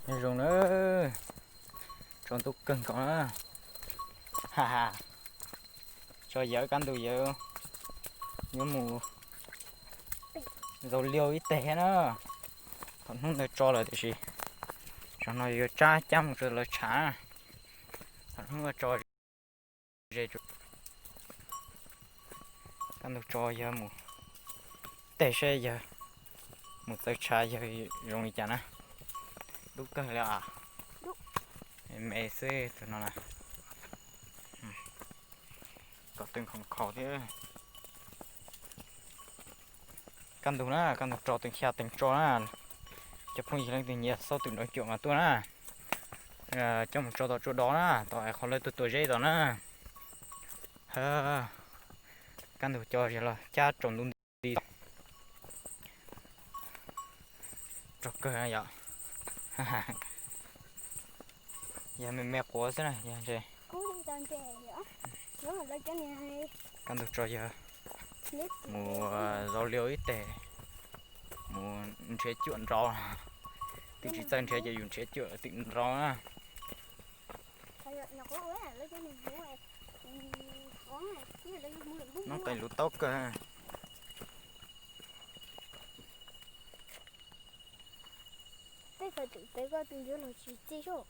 Nyob zoo na, tsaus ntuj kawg nkaus na. Ha ha, tso yawm kaj ntug yawm yuav mus zaus liaj ib teg thiab na. Thaum hnub ntawd tso lawm tiam sis tsam no yuav tsab cab mus rau lawv tshav na. Thaum hnub tso ze, kaj ntug tso yawg mus teg seb yawg mus txawv tshav yawg zoo li cas na. Dub kawg li as. Me xwb tus no na. Kom tw nkhaus nkhaus thiab. Kaj ntug na, kaj ntug tso teem xya teem tso na. Cov phooj ywg leej twg nyiam xauj twm nrov cuam mas tuaj na. Coj mus tso tom tsua dov na, tom qhov lawv tuaj tua zeb tom na. Kaj ntug cov los cab tsaus ntuj nti. Tsaug kawg yom. Yog me me quav xwb na yog ntshe. Kaj ntug tso yawg mus zaus liaj ib teg, mus nrhiav cuam nrov. Twb tsis txawj nrhiav ces yus nrhiav cuam twm nrov na. Noob qes luv taub kawg. Tej qhov twm pem koj tus ntsuab los tsis txij soj.